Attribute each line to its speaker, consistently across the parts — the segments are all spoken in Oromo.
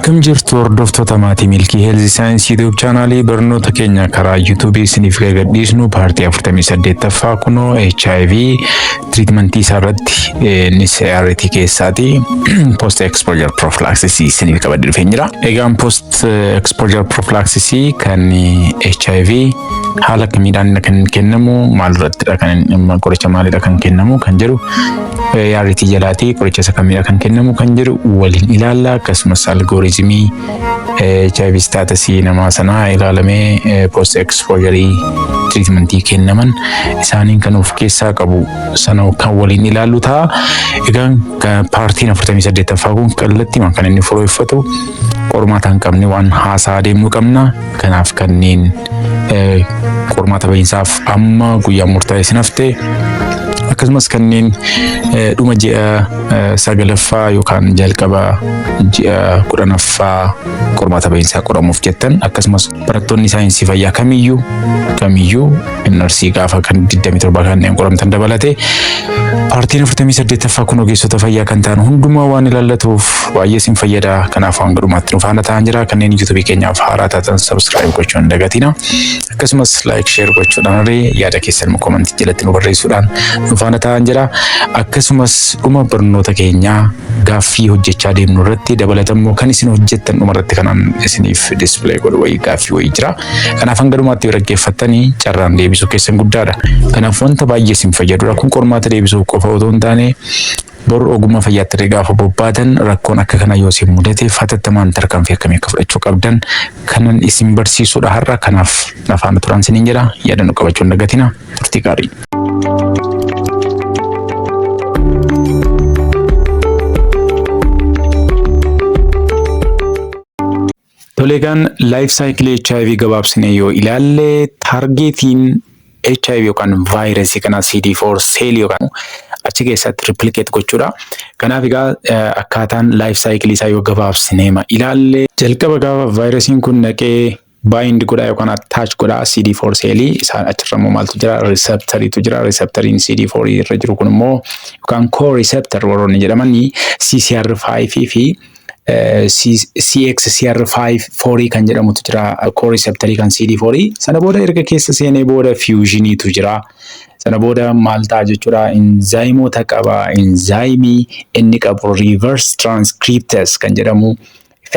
Speaker 1: Akkam jirtu hordoftoota maatii Milkii Health Science YouTube chaanaalii? Barnoota keenya karaa YouTube isiniif gadhiisnu paartii 48ffaa kunoo HIV treatmentii isaa irratti, innis ART keessaati post exposure prophylaxis isiniif qabadhee dhufeen jira. Egaan post exposure prophylaxis kan HIV haala kamiidhaan kan kennamu, maal irrattidha kan qoricha maalidha kan kennamu kan jedhu, ART jalaatii qoricha isa kamiidha kan kennamu kan jedhu waliin ilaalla. Akkasumas algorithmii HIV statusii namaa sanaa ilaalamee post exposure treatmentii kennaman isaaniin kan of keessaa qabu sana kan waliin ilaallu ta'a. Egaan paartiin 48ffaa kun kallattiimaan kan inni furoeffatu qormaata hin qabne waan haasaa deemnu qabna. Kanaaf kanneen qormaata bahiinsaaf amma guyyaa murtaa'e isin hafte, akkasumas kanneen dhuma ji'a sagalaffaa yookaan jalqaba ji'a 10ffaa qormaata bahiinsaa qoramuuf jettan, akkasumas barattoonni saayinsii fayyaa kamiyyuu kamiyyuu narsii gaafa kan 27 kanneen qoramtan dabalate, paartiin 48ffaa kun ogeessota fayyaa kan ta'an hundumaa waan ilaallatuuf baay'ee isin fayyada. Kanaaf waan gadhumaatti nu faana ta'an jira. Kanneen YouTubeii keenyaaf haaraa taatan subscribe gochuun hin dagatina. Akkasumas like, share gochuudhaan, yaada keessan commentii jalatti nu barreessuudhaan nu faana ta'an jira. Akkasumas dhuma barnoota keenyaa gaaffii hojjechaa deemnu irratti dabalatammoo kan isin hojjettan dhuma irratti kanaan isiniif display godhu wayii gaaffii wayii jira. Kanaaf hanga dhumaatti yoo dhaggeeffattanii carraan deebisuu keessan guddaadha. Kanaaf wanta baay'ee isin fayyadudha. Kun qormaata deebisuuf qofa otoo hin taane, boru ogummaa fayyaatti illee gaafa bobbaatan rakkoon akka kana yoo isin mudateef hatattamaan tarkaanfii akkamii akka fudhachuu qabdan kanan isin barsiisudha har'a. Kanaaf na faana turaan isiniin jedha. Yaadannoo qabachuu hin dagatina. Turtii gaarii. Tole, egaan life cycleii HIV gabaabsinee yoo ilaalle, targetiin HIV yookaan vaayirasii kanaa CD4 seelii yookaan achi keessatti replicate gochuudha. Kanaaf egaa akkaataan life cycleii isaa yoo gabaabsinee ilaalle, jalqaba gaafa vaayirasiin kun naqee bind godhaa yookaan attach godhaa CD4 seelii isaan, achirra immoo maaltu jira? Receptoriitu jira. Receptoriin CD4 irra jiru kun immoo yookaan co-receptor warroonni jedhamanii CCR5 fi CXCR5 4 kan jedhamutu jira, co-receptorii kan CD4. Sana booda erga keessa seenee booda fusioniitu jira. Sana booda maal ta'a jechuudha? Enzymoota qaba. Enzymeii inni qabu reverse transcriptase kan jedhamu,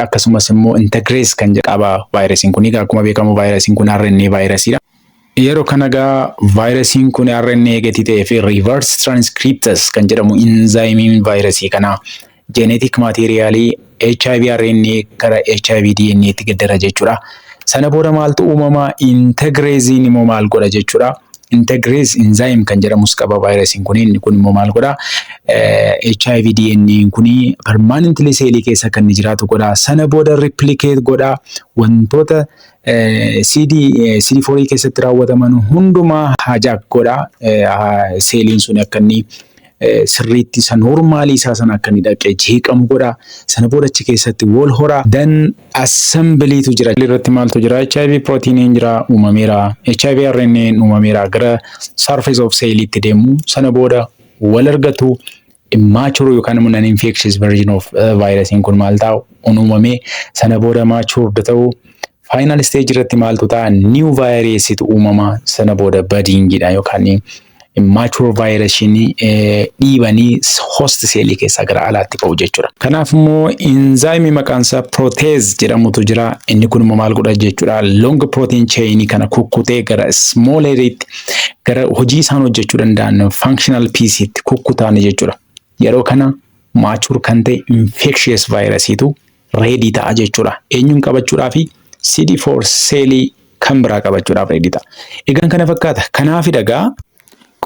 Speaker 1: akkasumas immoo integrase kan qaba vaayirasiin kun. Egaa akkuma beekamu vaayirasiin kun RNA vaayirasiidha. Yeroo kana egaa vaayirasiin kun RNA gatii ta'ee fi reverse transcriptase kan jedhamu enzymeiin vaayirasii kanaa genetic materialii HIV RNA gara HIV DNA tti geddara jechuudha. Sana booda maaltu uumama? Integraseiin immoo maal godha jechuudha? Integrase enzyme kan jedhamus qaba vaayirasiin kun. Inni kun immoo maal godha? HIV DNA kun permanently seelii keessa kan inni jiraatu godha. Sana booda replicate godha. Wantoota CD CD4 keessatti raawwataman hundumaa hijack godha. Seeliin sun akka inni sirriitti isa normalii isaa sana akka inni dhaqee jeeqamu godha. Sana booda achi keessatti wal hora. Then assemblytu jira. Irratti maaltu jira? HIV proteiniin jira, uumameera. HIV RNA uumameera. Gara surface of cellitti deemu. Sana booda wal argatu. Immature yookaan immoo non infectious version of vaayirasiin kun maal ta'a? Uumamee sana booda matured ta'u. Final stage irratti maaltu ta'a? New virusitu uumama. Sana booda buddingidha yookaan immature vaayirasiin dhiibanii host seelii keessaa gara alaatti ba'u jechuudha. Kanaaf immoo enzymeii maqaan isaa protease jedhamutu jira. Inni kun immoo maal godha jechuudha? Long protein chain kana kukkutee gara smalleritti, gara hojii isaan hojjechuu danda'an functional pieceitti kukkutaani jechuudha. Yeroo kana mature kan ta'e infectious vaayirasiitu ready ta'a jechuudha. Eenyuun qabachuudhaafi? CD4 seelii kan biraa qabachuudhaaf ready ta'a. Egaan kana fakkaata. Kanaaf egaa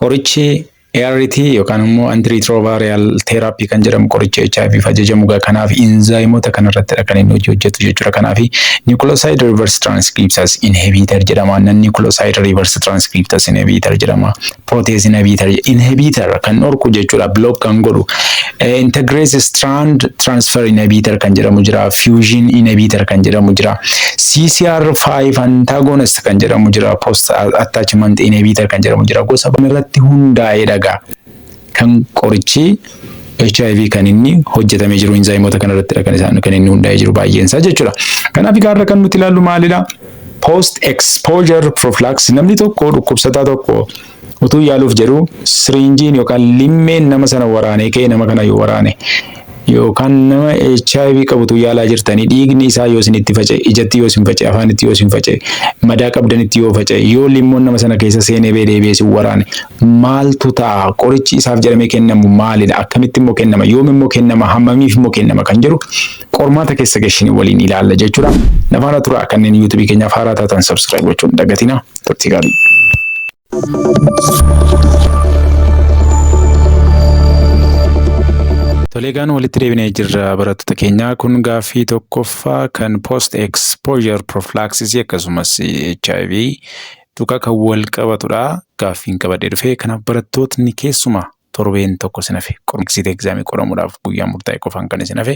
Speaker 1: qorichi ART yookaan immoo antiretroviral therapy kan jedhamu, qoricha HIV ajajamu egaa kanaaf enzymoota kanarrattidha kan inni hojii hojjetu jechuudha. Kanaaf nucleoside reverse transcriptase inhibitor jedhama. Non nucleoside reverse transcriptase inhibitor jedhama. Protease inhibitor, inhibitor kan dhorku jechuudha. Block kan godhu. Integrase strand transfer inhibitor kan jedhamu jira. Fusion inhibitor kan jedhamu jira. CCR5 antagonist kan jedhamu jira. Post attachment inhibitor kan jedhamu jira. Gosa irratti hundaa'ee dhagaa kan qorichi HIV kan inni hojjetamee jiru enzymoota kanarrattidha kan isaan kan inni hundaa'ee jiru baay'een isaa jechuudha. Kanaaf egaa kan nuti ilaallu maalidha? Post exposure prophylaxis. Namni tokko, dhukkubsataa tokko utuu yaaluuf jedhu siriinjiin yookaan limmeen nama sana waraanee ka'ee nama kana yoo waraane, yookaan nama HIV qabutu yaalaa jirtanii dhiigni isaa yoo isinitti faca'e, ijatti yoo isin faca'e, afaanitti yoo isin faca'e, madaa qabdanitti yoo faca'e, yoo limmoon nama sana keessa seenee deebi'ee isin waraane maaltu ta'a? Qorichi isaaf jedhamee kennamu maalidha? Akkamitti immoo kennama? Yoom immoo kennama? Hammamiif immoo kennama? Kan jedhu qormaata keessa gashinii waliin ilaalla jechuudha. Na faana tura. Kanneen YouTubeii keenyaaf haaraa taatan subscribe gochuun dagatina. Turtii gaarii. Toleegaan walitti deebinee jirra, barattoota keenyaa. Kun gaaffii tokkoffaa kan post exposure prophylaxis akkasumas HIV tuqa kan wal qabatudha. Gaaffiin qabadhee dhufee kanaaf barattootni keessumaa torbeen tokko isin hafe, exit examii qoramuudhaaf guyyaa murtaa'e qofaan kan isin hafe,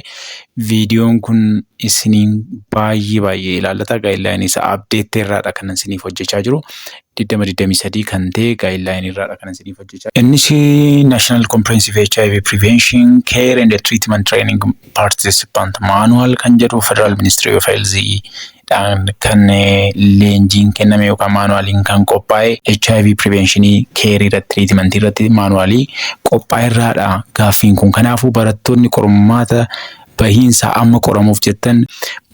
Speaker 1: viidiyoon kun isiniin baay'ee baay'ee ilaallata. Guidelineii isaa updateii irraadha kan isiniif hojjechaa jiru. 2023 kan ta'e guidelineii irraadha kan isiniif hojjechaa jiru. Innis National Comprehensive HIV Prevention Care and Treatment Training Participant Manual kan jedhu Federal Ministry of Health dhaan kan leenjiin kenname yookaan manualiin kan qophaa'e, HIV preventionii careii irratti, treatmentii irratti manualii qophaa'e irraadha gaaffiin kun. Kanaafuu barattoonni qormaata bahiinsaa amma qoramuuf jettan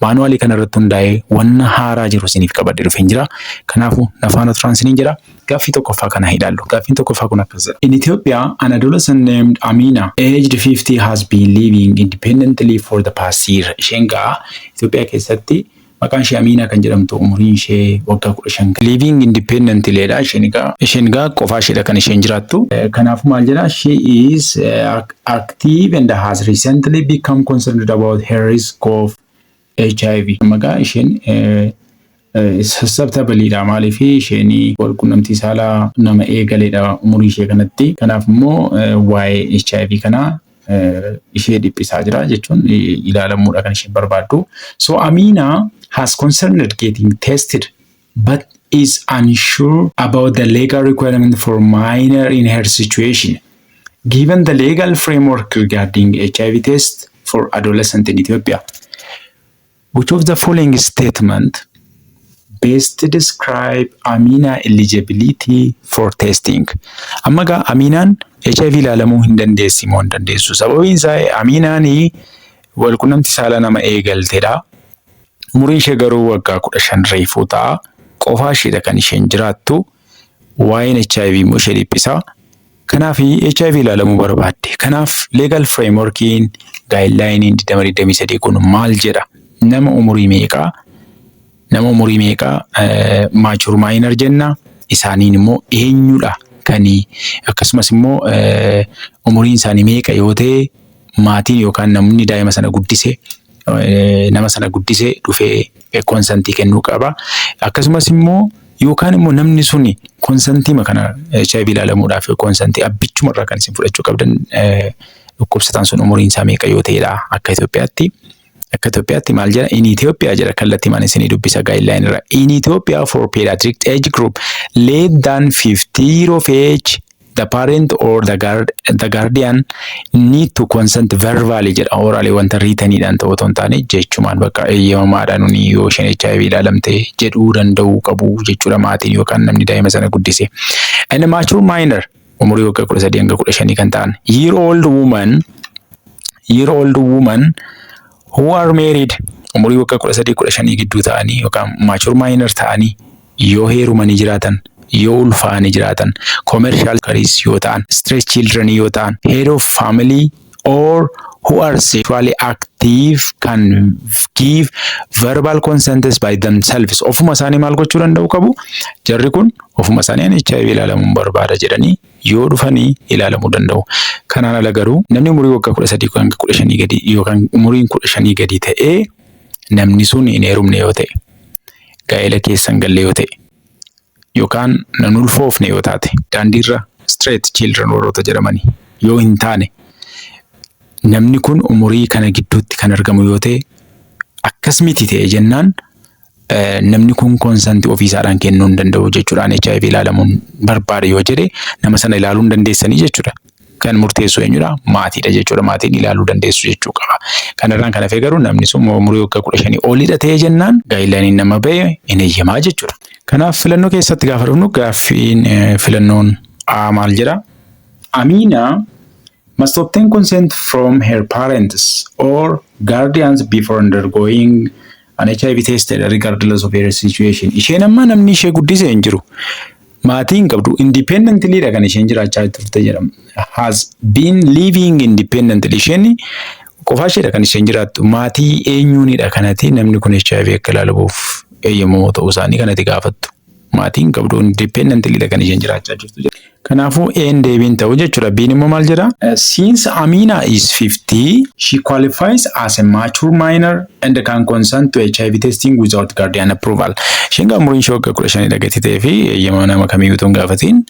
Speaker 1: manualii kana irratti hundaa'ee wanna haaraa jiru isiniif qabadhee dhufeen jira. Kanaafuu na faana turaan isiniin jira. Gaaffii tokkoffaa kana ilaallu. Gaaffiin tokkoffaa kun akkas jedha. In Ethiopia, an adolescent named Amina, aged 15, has been living independently for the past year. Isheen gaa Itoophiyaa keessatti maqaan ishee Amina kan jedhamtu, umuriin ishee waggaa 15. Living independently dha isheen egaa. Isheen egaa qofaa isheedha kan isheen jiraattu. Kanaafuu maal jedha? She is active and has recently become concerned about her risk of HIV. Maqaa isheen susceptibleidha, maaliif isheen walqunnamtii saalaa nama eegaleedha umurii ishee kanatti. Kanaaf immoo waa'ee HIV kanaa ishee dhiphisaa jira jechuun ilaalamuudha kan isheen barbaaddu. So Amina has concerned getting tested but is unsure about the legal requirement for minor in her situation. Given the legal framework regarding HIV test for adolescent in Ethiopia, which of the following statement best describe Amina eligibility for testing? Amma gaa Aminaan HIV ilaalamuu hin dandeessi moo hin dandeessu? Sababiin isaa Aminaan walqunnamtii saalaa nama eegaltedha. Umuriin ishee garuu waggaa 15 reefuu ta'a. Qofaa isheedha kan isheen jiraattu. Waa'een HIV immoo ishee dhiphisa. Kanaaf HIV ilaalamuu barbaadde. Kanaaf legal frameworkiin guidelineiin 2023 kun maal jedha? Nama umurii meeqaa? Nama umurii meeqaa mature minor jenna? Isaaniin immoo eenyudha kan, akkasumas immoo umuriin isaanii meeqa yoo ta'e maatiin yookaan namni daa'ima sana guddise, nama sana guddise dhufee consentii kennuu qaba? Akkasumas immoo yookaan immoo namni suni consentii kana HIV ilaalamuudhaaf consentii abbichuma irraa kan isin fudhachuu qabdan dhukkubsataan sun umuriin isaa meeqa yoo ta'edha akka Itoophiyaatti? Akka Itoophiyaatti maal jedha? In Ethiopia jedha, kallattii maan isinii dubbisa guideline irra. In Ethiopia, for pediatric age group less than 15 year of age, the parent or the guardian need to consent verbally jedha. Orally wanta writteniidhaan ta'uu otoo hin taane jechumaan bakka eeyyamamaadha nuni yoo isheen HIV ilaalamte jedhuu danda'uu qabu jechuudha maatiin yookaan namni daa'ima sana guddise. And mature minor, umurii waggaa 13 hanga 15 kan ta'an, year old woman who are married, umurii waggaa 13 15 gidduu ta'anii yookaan mature minor ta'anii yoo heerumanii jiraatan, yoo ulfaanii jiraatan, commercial workers yoo ta'an, street children yoo ta'an, head of family or who are sexually active can give verbal consent by themselves. Ofuma isaanii maal gochuu danda'u qabu? Jarri kun ofuma isaanii ani HIV ilaalamuun barbaada jedhanii yoo dhufanii ilaalamuu danda'u. Kanaan ala garuu namni umurii waggaa 13 hanga 15 gadi yookaan umuriin 15 gadi ta'ee, namni sun hin heerumne yoo ta'e, gaa'ela keessa hin galle yoo ta'e, yookaan nan ulfoofne yoo taate, daandiirra street children warroota jedhamanii yoo hin taane, namni kun umurii kana gidduutti kan argamu yoo ta'e, akkas miti ta'e jennaan, namni kun consentii ofiisaadhaan kennuu hin danda'u jechuudhaan HIV ilaalamuun barbaada yoo jedhe nama sana ilaaluu hin dandeessanii jechuudha. Kan murteessu eenyudha? Maatiidha jechuudha. Maatiin ilaaluu dandeessu jechuu qaba. Kanarraan kan hafe garuu namni sun umurii waggaa 15 olidha ta'ee jennaan guidelineiin nama ba'e hin eeyyamaa jechuudha. Kanaaf filannoo keessatti gaafa dhufnu, gaaffiin filannoon A maal jedha? Amina must obtain consent from her parents or guardians before undergoing an HIV test regardless of her situation. Isheen amma namni ishee guddise hin jiru. Maatii hin qabdu. Independently dha kan isheen jiraachaa turte jedhama. Has been living independently. Isheen qofaa isheedha kan isheen jiraattu. Maatii eenyuunidha kanatti namni kun HIV akka ilaalamuuf eeyyamamoo ta'uu isaanii kanatti gaafattu? Maatii hin qabdu, independently dha kan isheen jiraachaa jirtu. Kanaafuu A'n deebiin ta'u jechuudha. B'n immoo maal jedha? Since Amina is 15, she qualifies as a mature minor and can consent to HIV testing without guardian approval. Isheen gaa umuriin ishee waggaa 15 gati ta'ee fi eeyyama nama kamiyyuu utuu hin gaafatiin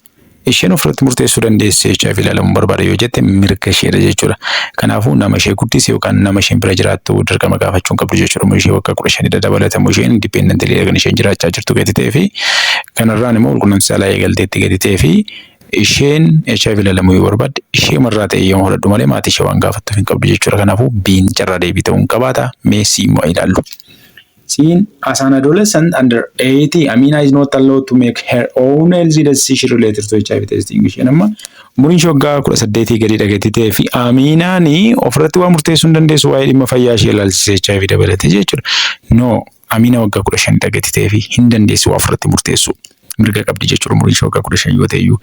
Speaker 1: isheen ofirratti murteessuu dandeessi. HIV ilaalamuu barbaada yoo jette mirga isheedha jechuudha. Kanaafuu nama ishee guddise yookaan nama isheen bira jiraattu dirqama gaafachuu hin qabdu jechuudha. Umurii ishee waggaa 15 dabalatamu isheen independently kan isheen jiraachaa jirtu gati ta'ee fi kanarraan immoo walqunnamtii saalaa eegalteetti gati ta'ee fi isheen HIV ilaalamuu yoo barbaadde ishee marraa ta'e eeyyama fudhadhu malee maatii ishee waan gaafattuuf hin qabdu jechuudha. Kanaafuu B'n carraa deebii ta'uu hin qabaata. Mee C immoo ilaallu. Seen as an adolescent under 18, Amina is not allowed to make her own health decision related to HIV testing. Isheen amma umuriin ishee waggaa 18 gadi dhagatti ta'ee fi Aminaan ofirratti waa murteessuu hin dandeessu waa'ee dhimma fayyaa ishee ilaalchisee HIV dabalatee jechuudha. No, Amina waggaa 15 dhagatti ta'ee fi hin dandeessu waa ofirratti murteessuu. Mirga qabdi jechuudha umuriin ishee waggaa 15 yoo ta'e iyyuu.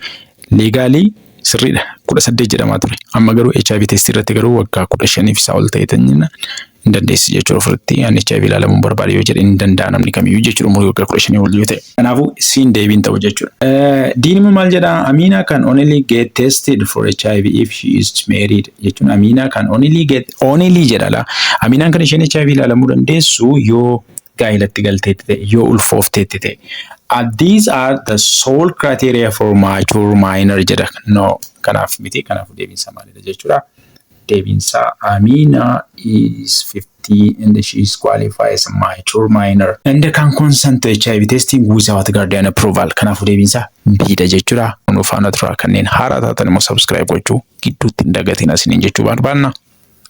Speaker 1: Legally sirriidha, 18 jedhamaa ture. Amma garuu HIV test irratti garuu waggaa 15f isaa ol ta'e hin dandeessi jechuudha ofirratti. Ani HIV ilaalamuun barbaade yoo jedhe hin danda'a namni kamiyyuu jechuudha, umurii waggaa 15 ol yoo ta'e. Kanaafuu C'n deebiin ta'u jechuudha. D'n immoo maal jedhaa? Amina can only get tested for HIV if she is married jechuun Amina can only get, only jedha laa. Aminaan kan isheen HIV ilaalamuu dandeessu yoo gaa'ilatti galteetti ta'e, yoo ulfoofteetti ta'e. These are the sole criteria for mature minor jedha. No, kanaaf miti. Kanaafuu deebiinsa maalidha jechuudha? Deebiinsa Amina is 15 and she is qualified as a mature minor and can consent to HIV testing without guardian approval. Kanaafuu deebiinsa B'dha jechuudha. Nu faana tura. Kanneen haaraa taatan immoo subscribe gochuu gidduutti hin dagatiin asiniin jechuu barbaanna.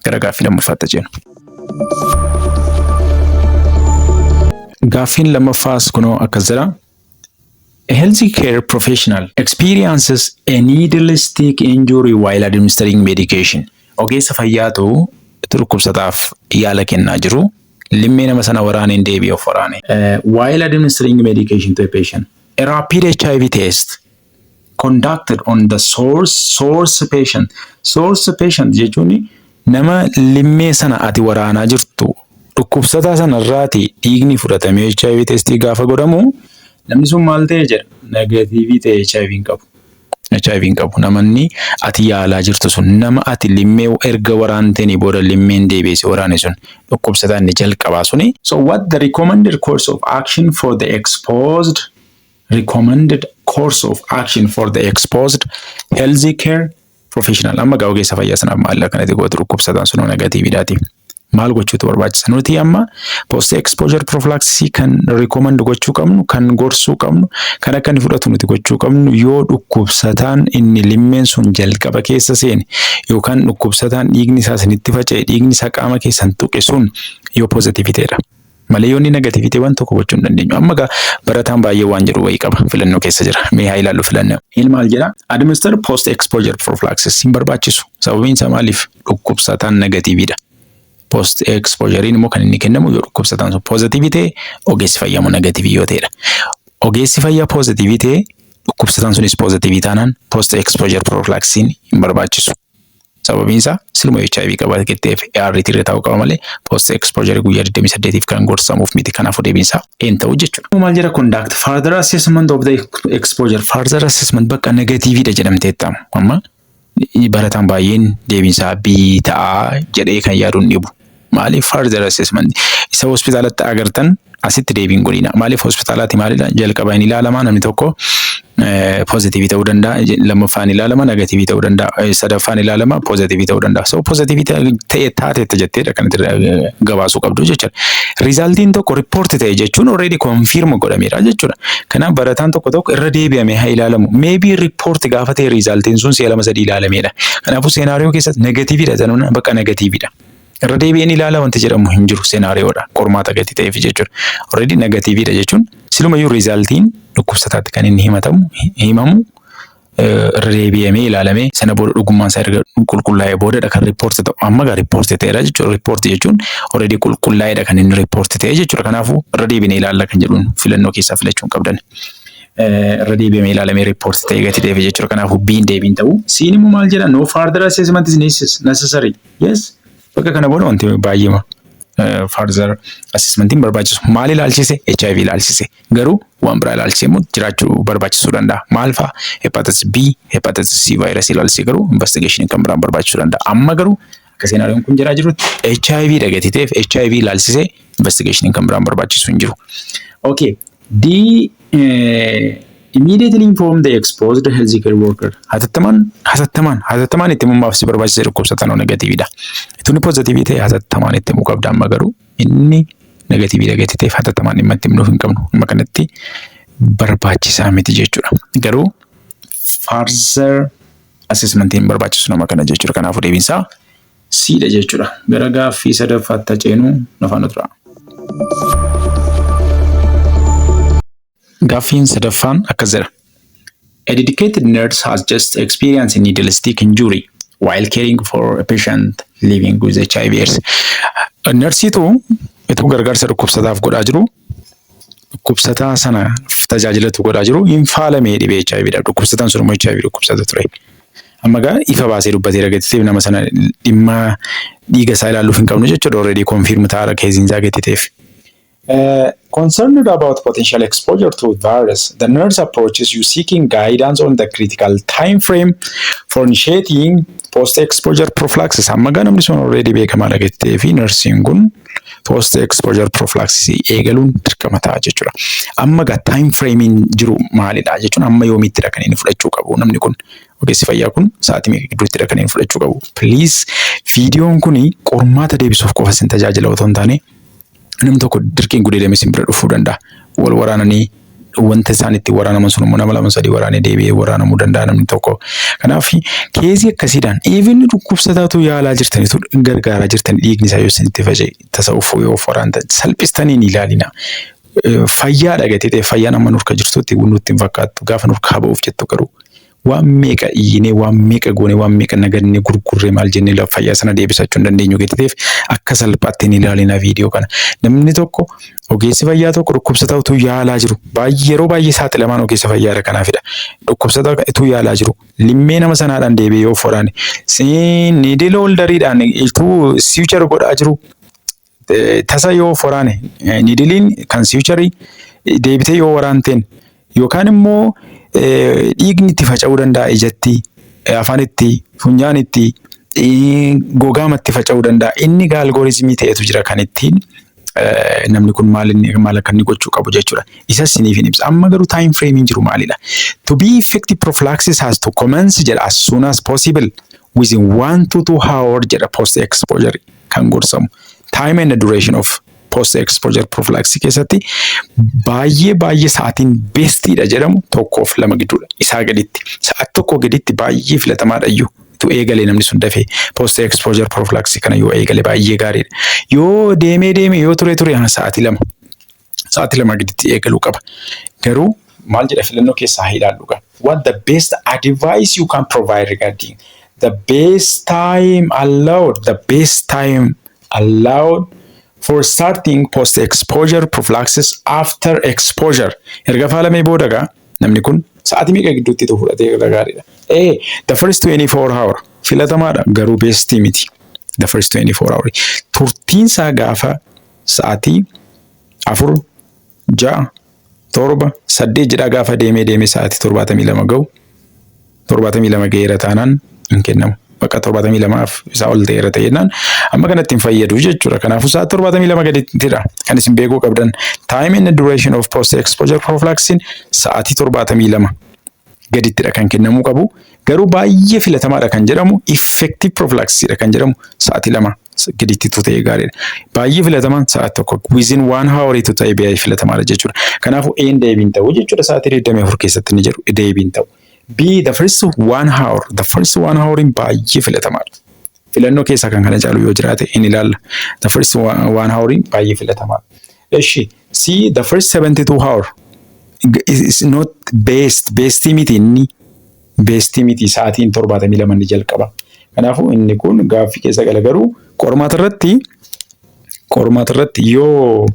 Speaker 1: Gara gaaffii lammaffaatti ceenu. Gaaffiin lammaffaas kunoo akkas jedha. A health care professional experiences a needle stick injury while administering medication. Ogeessa fayyaatu dhukkubsataaf yaala kennaa jiru. Limmee nama sana waraaneen deebi'ee of waraane. While administering medication to a patient, a rapid HIV test conducted on the source patient. Source patient jechuun nama limmee sana ati waraanaa jirtu, dhukkubsataa sanarraati dhiigni fudhatamee HIV testii gaafa godhamu namni sun maal ta'e jedha? Negative ta'e, HIV hin qabu. HIV hin qabu. Namanni ati yaalaa jirtu sun, nama ati limmee erga waraanteeni booda limmeen deebi'ee si waraane sun, dhukkubsataa inni jalqabaa suni. So what the recommended course of action for the exposed recommended course of action for the exposed health care professional? Amma gaa ogeessa fayyaa sanaaf maal akkanatti gootu dhukkubsataan sun negativedhaati? Maal gochuutu barbaachisa? Nuti amma post exposure prophylaxis kan recommend gochuu qabnu, kan gorsuu qabnu, kan akka inni fudhatu nuti gochuu qabnu yoo dhukkubsataan inni limmeen sun jalqaba keessa seene yookaan dhukkubsataan dhiigni isaa isinitti faca'e, dhiigni isaa qaama keessan tuqe sun yoo positive ta'edha. Malee yoo inni negative ta'e waan tokko gochuu hin dandeenyu. Amma gaa barataan baay'ee waan jedhu wayii qaba, filannoo keessa jira. Mee haa ilaallu filannoo. Inni maal jedhaa? Administer post exposure prophylaxis hin barbaachisu. Sababiin isaa maaliif? Dhukkubsataan negativedha. Post exposure immoo kan inni kennamu yoo dhukkubsataan sun positive ta'e, ogeessi fayyaa immoo negative yoo ta'edha. Ogeessi fayyaa positive ta'e, dhukkubsataan sunis positive taanaan post exposure prophylaxis hin barbaachisu. Sababiin isaa siluma HIV qaba ketteef ART irra taa'uu qaba malee post exposure guyyaa 28f kan gorsamuuf miti. Kanaafuu deebiin isaa A'n ta'u jechuudha. Maal jedha? Conduct further assessment of the exposure. Further assessment, bakka negativedha jedhamteetta. Amma barataan baay'een deebiin isaa B ta'aa jedhee kan yaaduun dhibu. Maaliif? Further assessment isa hospitaalatti agartan asitti deebiin godhina. Maaliif hospitaalaatti maalidha? Jalqaba hin ilaalamaa namni tokko Positive ta'uu danda'a, lammaffaan ilaalama negative ta'uu danda'a, sadaffaan ilaalama positive ta'uu danda'a. So positive ta'e taateetta jetteedha kan itti gabaasuu qabdu jechuudha. Resultiin tokko report ta'e jechuun already confirm godhameera jechuudha. Kanaaf barataan tokko tokko irra deebi'amee haa ilaalamu. Maybe report gaafa ta'e resultiin sun si'a lama sadii ilaalameedha. Kanaafuu scenario keessatti negativedha jedhamuun bakka negativedha. Irra deebi'een ilaala wanti jedhamu hin jiru scenariodha. Qormaata gati ta'eef jechuudha. Already negativedha jechuun silumayyuu resultiin dhukkubsataatti kan inni himatamu himamu irra deebi'amee ilaalamee sana booda dhugummaan isaa erga qulqullaa'ee boodadha kan report ta'u. Amma gaa report ta'eera jechuudha. Report jechuun already qulqullaa'eedha kan inni report ta'e jechuudha. Kanaafuu irra deebinee ilaalla kan jedhuun filannoo keessaa filachuu hin qabdan. Irra deebi'amee ilaalamee report ta'e gati ta'eef jechuudha. Kanaafuu B'n deebiin ta'u. C'n immoo maal jedha? No further assessment is necessary. Yes. Bakka kana booda wanti baay'eema further assessmentiin barbaachisu. Maal ilaalchise? HIV ilaalchise. Garuu waan biraa ilaalchise immoo jiraachuu barbaachisuu danda'a. Maal fa'a? Hepatitis B, Hepatitis C vaayirasii ilaalchise garuu investigation kan biraan barbaachisuu danda'a. Amma garuu akka scenarioon kun jiraa jirutti HIV dha gati ta'eef HIV ilaalchise investigation kan biraan barbaachisu hin jiru. Okay. D, immediately inform the exposed healthcare worker. Hatattamaan, hatattamaan, hatattamaan itti himuun si barbaachise dhukkubsataan negativedha. Ituni positive ta'e hatattamaan itti himuu qabda. Amma garuu inni negativedha gati ta'eef hatattamaan dhimma itti himnuuf hin qabnu. Amma kanatti barbaachisaa miti jechuudha. Garuu further assessmentiin barbaachisu nama kana jechuudha. Kanaafuu deebiinsaa C'dha jechuudha. Gara gaaffii sadaffaatti ceenu nafaan tura. Gaaffiin sadaffaan akkas jedha. A dedicated nurse has just experienced a needle stick injury while caring for a patient living with HIV AIDS. Narsiitu itoo gargaarsa dhukkubsataaf godhaa jiru, dhukkubsataa sana tajaajilatu godhaa jiru, hin faalamee dhibee HIV dha. Dhukkubsataan sun immoo HIV dhukkubsata ture. Amma gaa ifa baasee dubbatee gatii nama sana dhimma dhiiga isaa ilaaluuf hin qabnu jechuudha. Already confirm ta'aadha caseiin isaa gatii ta'eef. Concerned about potential exposure to virus, the nurse approaches you seeking guidance on the critical time frame for initiating post-exposure prophylaxis. Amma gaa namni sun already beekamaadha gatii ta'ee fi nursiin kun post-exposure prophylaxis eegaluun dirqama ta'a jechuudha. Amma gaa time frameiin jiru maalidha jechuun amma yoomiittidha kan inni fudhachuu qabu namni kun? Ogeessi fayyaa kun sa'aatii meeqa gidduuttidha kan inni fudhachuu qabu? Please, viidiyoon kuni qormaata deebisuuf qofa isin tajaajila otoo hin taane, namni tokko dirqiin gudeedame isin bira dhufuu danda'a. Wal waraananii wanta isaan itti waraanaman sun immoo nama lama sadii waraanee deebi'ee waraanamuu danda'a namni tokko. Kanaaf case akkasiidhaan even dhukkubsataatu yaalaa jirtanitu gargaaraa jirtan dhiigni isaa yoo isinitti faca'e tasa uffuu yoo of waraantan salphistanii hin ilaalina. Fayyaadha gatii ta'e fayyaan amma nurka jirtutti nutti hin fakkaattu. Gaafa nurkaa ba'uuf jettu garuu waan meeqa iyyinee, waan meeqa goone, waan meeqa nagannee, gurgurree, maal jennee fayyaa sana deebisachuu hin dandeenyu gatii ta'eef akka salphaatti hin ilaalina viidiyoo kana. Namni tokko, ogeessi fayyaa tokko dhukkubsataa utuu yaalaa jiru baay'ee yeroo baay'ee saaxilamaan ogeessa fayyaadha kanaafidha. Dhukkubsataa utuu yaalaa jiru limmee nama sanaadhaan deebi'ee yoo waraane, needle holderiidhaan utuu suture godhaa jiru tasa yoo waraane, needleiin kan suture deebitee yoo waraanteen, yookaan immoo dhiigni itti faca'uu danda'a ijatti, afaanitti, funyaanitti, gogaamatti faca'uu danda'a. Inni algorithm ta'etu jira kan ittiin namni kun maal inni maal akka inni gochuu qabu jechuudha. Isa isiniif hin ibsa. Amma garuu time frameiin jiru maalidha? To be effective, prophylaxis has to commence jedha as soon as possible within 1 to 2 hour jedha post exposure kan gorsamu. Time and the duration of post exposure prophylaxis keessatti baay'ee baay'ee sa'aatiin bestiidha jedhamu 1f 2 gidduudha. Isaa gaditti. Sa'aati 1 gaditti baay'ee filatamaadha iyyuu. Tu eegalee namni sun dafee post exposure prophylaxis kana yoo eegale baay'ee gaariidha. Yoo deemee deemee yoo ture ture sa'aatii 2. Sa'aatii 2 gaditti eegaluu qaba. Garuu maal jedha filannoo keessaa haa ilaallu gaa. What the best advice you can provide regarding the best time allowed, the best time allowed for starting post exposure prophylaxis after exposure. Erga faalamee booda gaa namni kun sa'aatii meeqa gidduutti tu fudhatee gaariidha? The first 24 hour filatamaadha garuu best miti. The first 24 hour. Turtiin isaa gaafa sa'aatii 4, 6, 7, 8 jedhaa gaafa deemee deemee sa'aatii 72 ga'u, 72 ga'eera taanaan hin kennamu. Bakka 72f isaa ol ta'eera ta'e jennaan amma kanatti hin fayyadu jechuudha. Kanaafuu sa'aatii 72 gadittidha kan isin beekuu qabdan. Time and duration of post exposure prophylaxis sa'aatii 72. gadittidha kan kennamuu qabu. Garuu baay'ee filatamaadha kan jedhamu, effective prophylaxis kan jedhamu, sa'aatii 2 gaditti ta'e gaariidha. Baay'ee filatamaan sa'aatii 1, within one hour ta'e baay'ee filatamaadha jechuudha. Kanaafuu A'n deebiin ta'u jechuudha, sa'aatii 24 keessatti inni jedhu deebiin ta'u. B, the first one hour, the first one hour baay'ee filatamaadha. Filannoo keessaa kan kana caalu yoo jiraate hin ilaalla. The first one hour baay'ee filatamaadha. Eshi, C, the first 72 hour is not best, bestii miti, inni bestii miti, sa'aatiin 72 ni jalqaba. Kanaafuu inni kun gaaffii keessa gala, garuu qormaata irratti yoo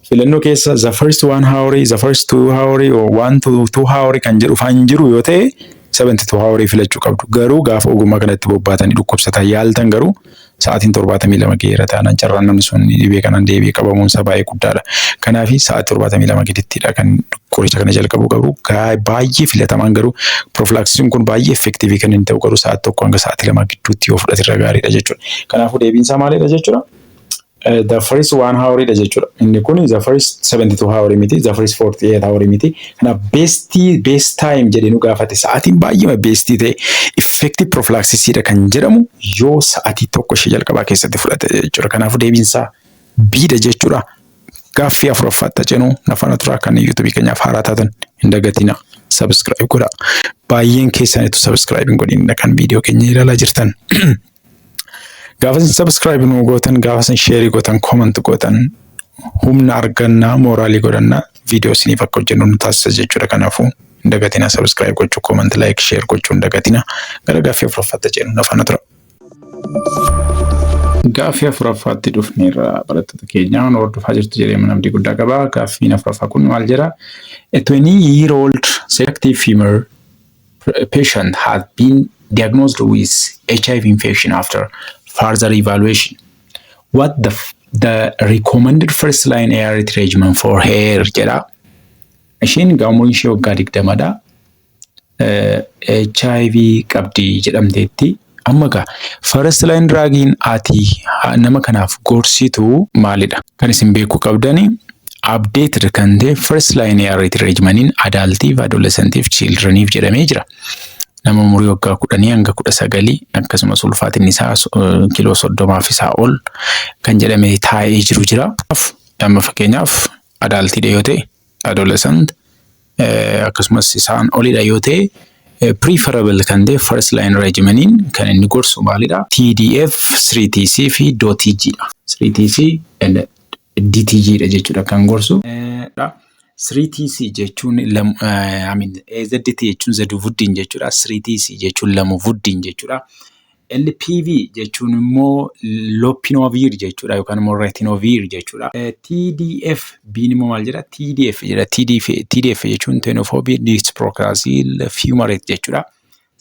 Speaker 1: filannoo keessa the first one hour, the first 2 hour or 1 to 2 hour kan jedhu faan jiru yoo ta'e, 72 hour filachuu qabdu. Garuu gaafa ogummaa kanatti bobbaatanii dhukkubsatan yaaltan garuu sa'aatiin 72 ga'eera taanaan carraan namni sun dhibee kanaan deebi'ee qabamuun isaa baay'ee guddaadha. Kanaaf sa'aatii 72 gadittidha kan qoricha kana jalqabuu qabu. Baay'ee filatamaan garuu, prophylaxisiin kun baay'ee effective kan inni ta'u garuu, sa'aatii 1 hanga sa'aatii 2 gidduutti yoo fudhate irra gaariidha jechuudha. Kanaafuu deebiin isaa maalidha jechuudha? The first one hour dha jechuudha. Inni kun the first 72 hour miti, the first 48 hour miti. Kanaaf best time jedhee nu gaafate. Sa'aatiin baay'ee bestii ta'e, effective prophylaxis dha kan jedhamu, yoo sa'aatii 1 ishee jalqabaa keessatti fudhate jechuudha. Kanaafuu deebiin isaa B dha jechuudha. Gaaffii afuraffaatti ceenu nafaana turaa. Kan YouTubeii keenyaaf haaraa taatan hin dagatina. Subscribe godhaa. Baay'een keessanitu subscribe hin godhin kan viidiyoo keenya ilaalaa jirtan. Gaafa isin subscribe nu gootan, gaafa isin share gootan, comment gootan, humna argannaa, moraalii godhannaa, viidiyoo isiniif akka hojjennu nu taasisa jechuudha. Kanaafuu hin dagatina subscribe gochuu, comment, like, share gochuu hin dagatina. Gara gaaffii afuraffaatti ceenu nafaana tura. Gaaffii afuraffaatti dhufneerra, barattoota keenya nu hordofaa jirtu jedhee namni guddaa qaba. Gaaffiin afuraffaa kun maal jedha? A 20 year old selective female patient had been diagnosed with HIV infection after further evaluation. What the recommended first line ART regimen for her jedha. Isheen egaa umuriin ishee waggaa 20dha. HIV qabdi jedhamteetti. Amma egaa first line drugiin ati nama kanaaf gorsitu maalidha? Kan isin beekuu qabdani, updated kan ta'e first line ART regimeniin adultiif, adolescentiif, childreniif jedhamee jira. Nama umurii waggaa 10 hanga 19, akkasumas ulfaatinni isaa kiiloo 30f isaa ol kan jedhame taa'ee jiru jira. Amma fakkeenyaaf adultiidha yoo ta'e, adolescent akkasumas isaan olidha yoo ta'e, preferable kan ta'e first line regimeniin kan inni gorsu maalidha? TDF, 3TC fi DTG dha. 3TC and DTG dha jechuudha kan gorsu. 3TC jechuun, I mean, AZT jechuun zidovudine jechuudha. 3TC jechuun lamivudine jechuudha. LPV jechuun immoo lopinavir jechuudha yookaan immoo ritonavir jechuudha. TDF B'n immoo maal jedha? TDF jedha. TDF, TDF jechuun tenofovir disoproxil fumarate jechuudha.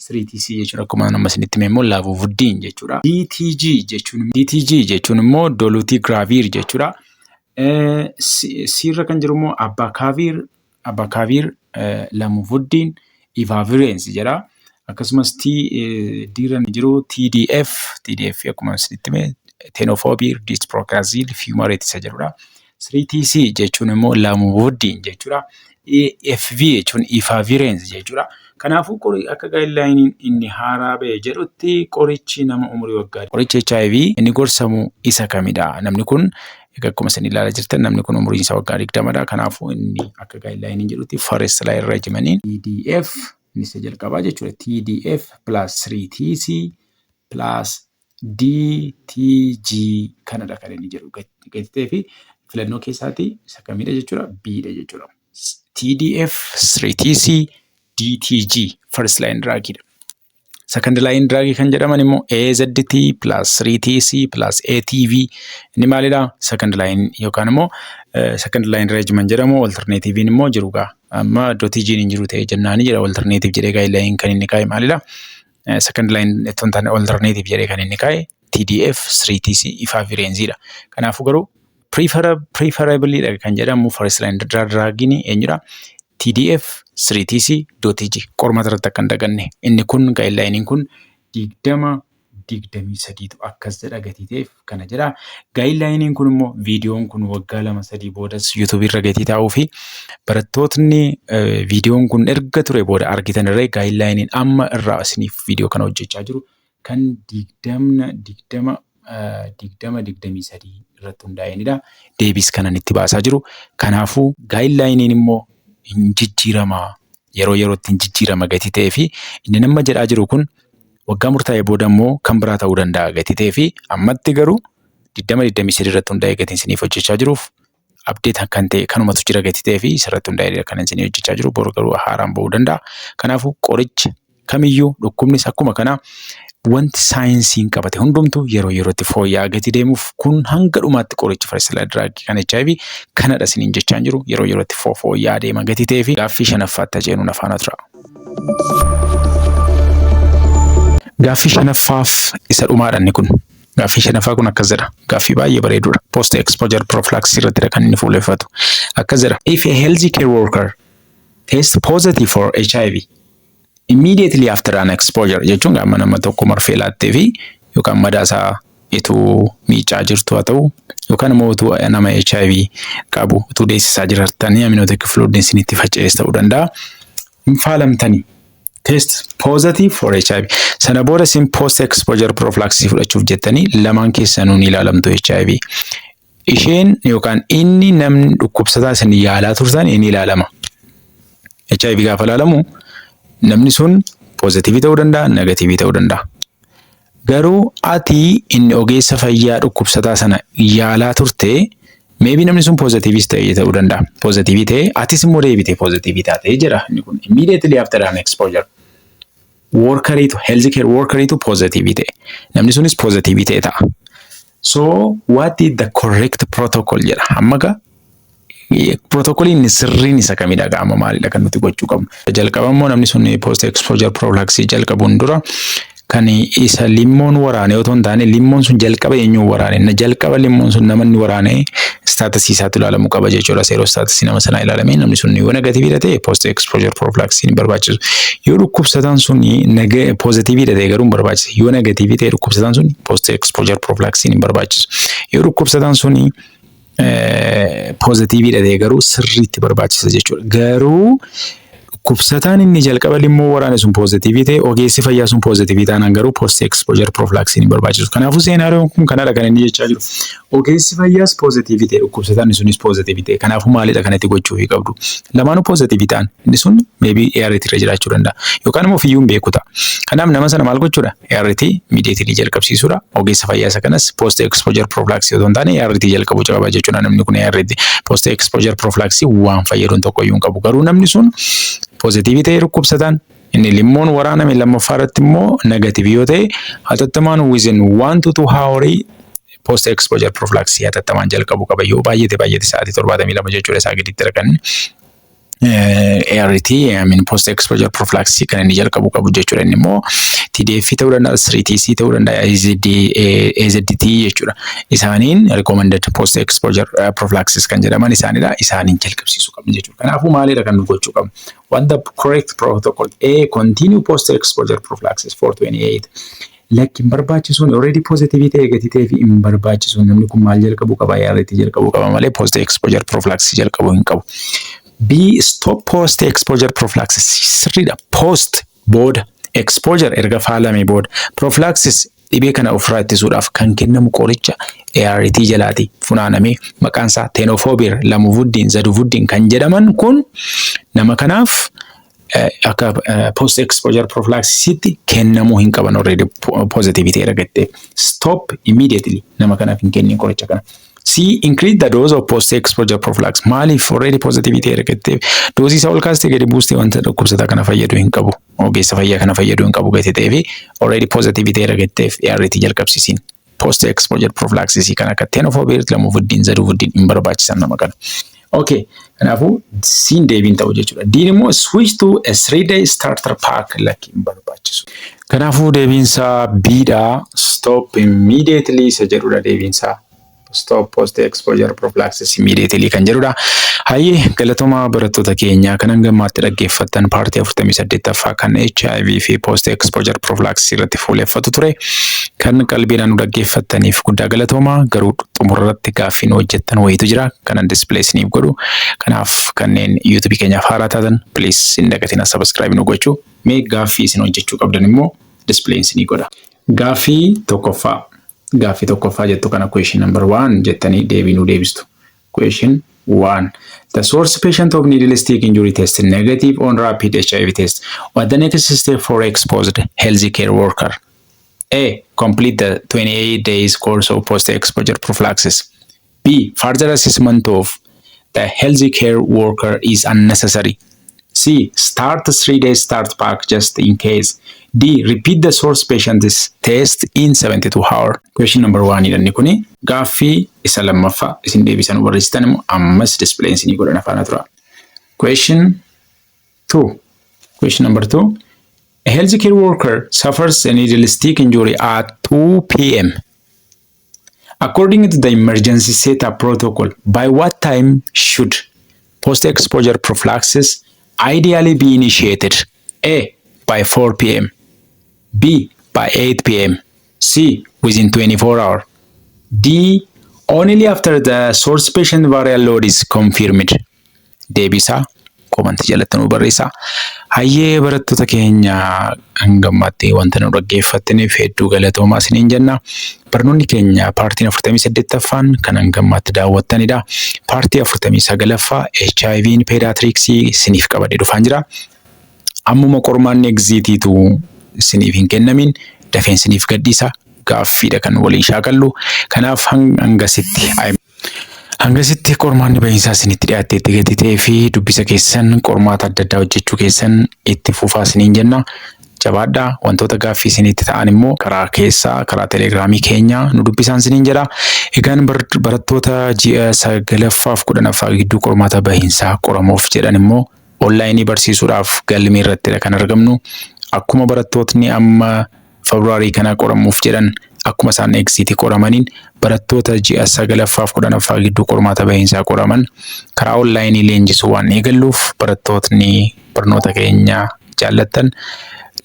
Speaker 1: 3TC jechuun akkuma nama isinitti hime immoo lamivudine jechuudha. DTG jechuun immoo dolutegravir jechuudha. C irra kan jiru immoo abacavir, lamivudine, efavirenz jedha. Akkasumas T D irra jiru TDF, TDF akkuma isinitti hime tenofovir disoproxil fumarate isa jedhudha. 3TC jechuun immoo lamivudine jechuudha. FV jechuun efavirenz jechuudha. Kanaafuu akka guidelineiin inni haaraa ba'e jedhutti qorichi nama umurii waggaa qorichi HIV inni gorsamu isa kamidha? Namni kun egaa akkuma isin ilaalaa jirtan namni kun umuriin isaa waggaa 20dha. Kanaafuu inni akka guidelineiin jedhutti first line regimeniin TDF inni isa jalqabaa jechuudha. TDF plus 3TC plus DTG kanadha kan inni jedhu gadi ta'ee fi filannoo keessaati isa kamidha jechuudha? B dha jechuudha. TDF 3TC DTG first line drugidha. Second line drug kan jedhaman immoo AZT plus 3TC plus ATV inni maalidha? Second line yookaan immoo second line regimen jedhamu. Alternativein immoo jiru gaa. Amma DTG'n hin jiru ta'e jennaani jedha, alternative jedhee guideline kan inni kaa'e maalidha? Second line itoo hin taane alternative jedhee kan inni kaa'e TDF 3TC efavirenzidha. Kanaafuu garuu preferably kan jedhamu first line drugiin eenyudha? TDF 3TC DTG. Qormaata irratti akka hin daganne, inni kun guidelineiin kun 20 23tu akkas jedha gatii ta'eef kana jedha. Guidelineiin kun immoo viidiyoon kun waggaa 2, 3 boodas YouTubeii irra gatii taa'uu fi barattootni viidiyoon kun erga ture booda argitan irree, guidelineiin amma irraa isiniif viidiyoo kana hojjechaa jiru kan 20 20 20 23 irratti hundaa'enidha. Deebiis kanan itti baasaa jiru. Kanaafuu guidelineiin immoo hin jijjiiramaa, yeroo yerootti hin jijjiirama gatii ta'ee fi inni nama jedhaa jiru kun waggaa murtaa'e booda immoo kan biraa ta'uu danda'a gatii ta'ee fi ammatti garuu 2023 irratti hundaa'ee gatiin isiniif hojjechaa jiruuf update kan ta'e kanumatu jira gatii ta'ee fi isarratti hundaa'ee kan isinii hojjechaa jiru, boru garuu haaraan ba'uu danda'a. Kanaafuu qoricha kamiyyuu, dhukkubnis akkuma kanaa, wanti saayinsiin qabate hundumtuu yeroo yerootti fooyya'aa gati deemuuf, kun hanga dhumaatti qorichi first line drug kan HIV kanadha isiniin jechaa jiru, yeroo yerootti fooyya'aa deema gatii ta'ee fi gaaffii shanaffaatti aceenuun afaan tura. Gaaffii shanaffaaf isa dhumaadha inni kun. Gaaffii shanaffaa kun akkas jedha. Gaaffii baay'ee bareedudha. Post exposure prophylaxis irrattidha kan inni fuulleffatu. Akkas jedha. If a health care worker test positive for HIV immediately after an exposure, jechuun gaafa nama tokko marfee laattee fi yookaan madaasaa ituu miicaa jirtu haa ta'u, yookaan immoo utuu nama HIV qabu utuu deessisaa jirtanii amniotic fluid isinitti faca'es ta'uu danda'a. Hin faalamtanii. Test positive for HIV. Sana booda isin post exposure prophylaxis fudhachuuf jettanii lamaan keessanuu ni ilaalamtu HIV. Isheen yookaan inni namni dhukkubsataa isin yaalaa turtan inni ilaalama. HIV gaafa ilaalamu namni sun positiveii ta'uu danda'a, negativeii ta'uu danda'a. Garuu ati inni ogeessa fayyaa dhukkubsataa sana yaalaa turte, maybe namni sun positiveis ta'ee ta'uu danda'a. Positiveii ta'ee atis immoo deebitee positiveii taatee jira inni kun immediately after an exposure. Workeriitu, health care workeriitu positiveii ta'e. Namni sunis positiveii ta'e ta'a. So what is the correct protocol jedha. Amma gaa protocoliin sirriin isa kamidha qaama, maalidha kan nuti gochuu qabnu? Jalqaba immoo namni sun post exposure prophylaxis jalqabuun dura kan isa limmoon waraane otoo hin taane, limmoon sun jalqaba eenyuun waraane, na jalqaba limmoon sun namanni waraane statusii isaatti ilaalamuu qaba jechuudha. Sero statusii nama sanaa ilaalamee namni sun yoo negativeiidha ta'e post exposure prophylaxis hin barbaachisu. Yoo dhukkubsataan sun positiveiidha ta'e garuu hin barbaachisu. Yoo negativeii ta'e dhukkubsataan sun post exposure prophylaxis hin barbaachisu. Yoo dhukkubsataan sun positiveiidha ta'e garuu sirriitti barbaachisa jechuudha. Garuu dhukkubsataan inni jalqaba limmoo waraane sun positiveii ta'e, ogeessi fayyaa sun positiveii taanaan garuu post exposure prophylaxis hin barbaachisu. Kanaafuu scenarioon kun kanadha kan inni jechaa jiru. Ogeessi fayyaas positiveii ta'e, dhukkubsataan sunis positiveii ta'e. Kanaafuu maalidha kan itti gochuufii qabdu? Lamaanuu positiveii ta'an, inni sun maybe ART irra jiraachuu danda'a. Yookaan immoo ofiyyuu hin beeku ta'a. Kanaaf nama sana maal gochuudha? ART immediately jalqabsiisuudha. Ogeessa fayyaa isa kanas post exposure prophylaxis otoo hin taane ART jalqabuu qaba jechuudha. Namni kun ART, post exposure prophylaxis waan fayyadu tokko iyyuu hin qabu. Garuu namni sun positiveii ta'ee, dhukkubsataan inni limmoon waraaname lammaffaa irratti immoo negativeii yoo ta'e, hatattamaan within 1 to 2 hourii post exposure prophylaxis hatattamaan jalqabuu qaba. Yoo baay'ate baay'ate sa'aatii 72 jechuudha. Isaa gaditti argan ART, I mean post exposure prophylaxis kan inni jalqabuu qabu jechuudha. Inni immoo TDF ta'uu danda'a, 3TC ta'uu danda'a, AZD, AZT jechuudha. Isaaniin recommended post exposure prophylaxis kan jedhaman isaanidha. Isaaniin jalqabsiisuu qabnu jechuudha. Kanaafuu maalidha kan nu gochuu qabnu? What the correct protocol? A, continue post exposure prophylaxis for 28. Lakki, hin barbaachisuun, already positive ta'e gatii ta'ee fi hin barbaachisuun, namni kun maal jalqabuu qaba? ART jalqabuu qaba malee post exposure prophylaxis jalqabuu hin qabu. B, stop post exposure prophylaxis sirriidha. Post booda, exposure erga faalame booda, prophylaxis dhibee kana ofirraa ittisuudhaaf kan kennamu qoricha ART jalaati funaanamee maqaan isaa tenofovir, lamivudine, zidovudine kan jedhaman kun nama kanaaf akka post exposure prophylaxisitti kennamuu hin qaban, already positive ta'e argatte. Stop immediately, nama kanaaf hin kennin qoricha kana. C, increase the dose of post exposure prophylaxis. Maaliif? Already positive ta'e argatte, doseii isaa ol kaastee gadi buustee wanta dhukkubsataa kana fayyadu hin qabu. Ogeessa fayyaa kana fayyadu hin qabu gati ta'ee fi already positive ta'e argatteef ART jalqabsiisiin. Post exposure prophylaxis kan akka tenofovir, lamivudine, zidovudine hin barbaachisan nama kana. Okay, kanaafuu C'n deebiin ta'u jechuudha. D'n immoo switch to a 3 day starter pack, lakki, hin barbaachisu. Kanaafuu deebiinsaa B'dha. Stop immediately isa jedhudha deebiinsaa. Stop post exposure prophylaxis immediately kan jedhudha. Hayyee, galatooma barattoota keenya kan hanga ammaatti dhaggeeffattan. Paartii 48ffaa kan HIV fi post exposure prophylaxis irratti fuulleffatu ture. Kan qalbiidhaan nu dhaggeeffattaniif guddaa galatooma. Garuu xumurarratti gaaffii nu hojjettan wayiitu jira kanan display isiniif godhu. Kanaaf kanneen YouTube keenyaaf haaraa taatan, please hin dagatina subscribe nu gochuu. Mee gaaffii isin hojjechuu qabdan immoo display isinii godha. Gaaffii tokkoffaa. Gaaffii tokkoffaa jettu kana question number one jettanii deebii nu deebistu. Question one. The source patient of needle stick injury test negative on rapid HIV test. What the next step for exposed health care worker? A. Complete the 28 days course of post-exposure prophylaxis. B. Further assessment of the health care worker is unnecessary. C. Start 3 days start pack just in case. D. Repeat the source patient's test in 72 hour. Question number one jedhanni kuni. Gaaffii isa lammaffaa isin deebisan barreessitan immoo ammas display isinii godhan afaana tura. Question two. Question number two. A healthcare worker suffers a needle stick injury at 2 p.m. According to the emergency setup protocol, by what time should post-exposure prophylaxis ideally be initiated? A. By 4 p.m. B. By 8 p.m. C. Within 24 hours. D. Only after the source patient viral load is confirmed. Deebisaa koomantii jalatti nu barreessaa. Hayyee, barattoota keenya, hanga ammaatti wanta nu dhaggeeffattaniif hedduu galatoomaa isiniin jenna. Barnoonni keenya paartiin 48ffaan kan hanga ammaatti daawwattanidha. Paartii 49ffaa HIV pediatricsii isiniif qabadhee dhufaan jira. Ammuma qormaanni exitiitu isiniif hin kennamin dafeen isiniif gadhiisa. Gaaffiidha kan waliin shaakallu. Kanaaf hangasitti qormaanni bahiinsaa isinitti dhiyaatee itti gadi ta'ee fi dubbisa keessan, qormaata adda addaa hojjechuu keessan itti fufaa isiniin jenna. Jabaadhaa. Wantoota gaaffii isinitti ta'an immoo karaa keessaa, karaa Telegramii keenyaa nu dubbisaan isiniin jedha. Egaan barattoota ji'a sagalaffaaf 10ffaa gidduu qormaata bahiinsaa qoramuuf jedhan immoo onlineii barsiisuudhaaf galmee irrattidha kan argamnu. Akkuma barattootni amma February kana qoramuuf jedhan, akkuma isaan exitii qoramaniin, barattoota ji'a sagalaffaaf 10ffaa gidduu qormaata bahiinsaa qoraman karaa onlineii leenjisuu waan eegalluuf, barattootni barnoota keenya jaallattan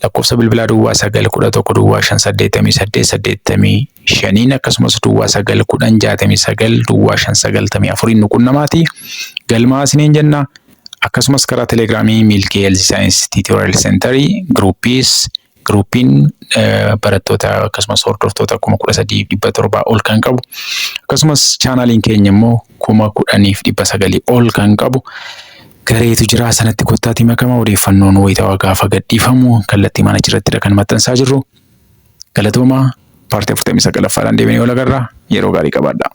Speaker 1: lakkoofsa bilbilaa 0911 05 88 85n akkasumas 0910 69 05 94 nu qunnamaati. Galmaa isiniin jenna. Akkasumas karaa Telegramii Milkii Health Science Tutorial Centerii groupiis, groupiin barattoota akkasumas hordoftoota 13,700 ol kan qabu, akkasumas channeliin keenya immoo 10,900 ol kan qabu gareetu jira. Sanatti kottaatii makama. Odeeffannoon wayitaawaa gaafa gadhiifamu kallattii mana irrattidha kan maxxansaa jirru. Galatoomaa, paartii 49ffaadhaan deebinee wal agarra. Yeroo gaarii qabaadhaa.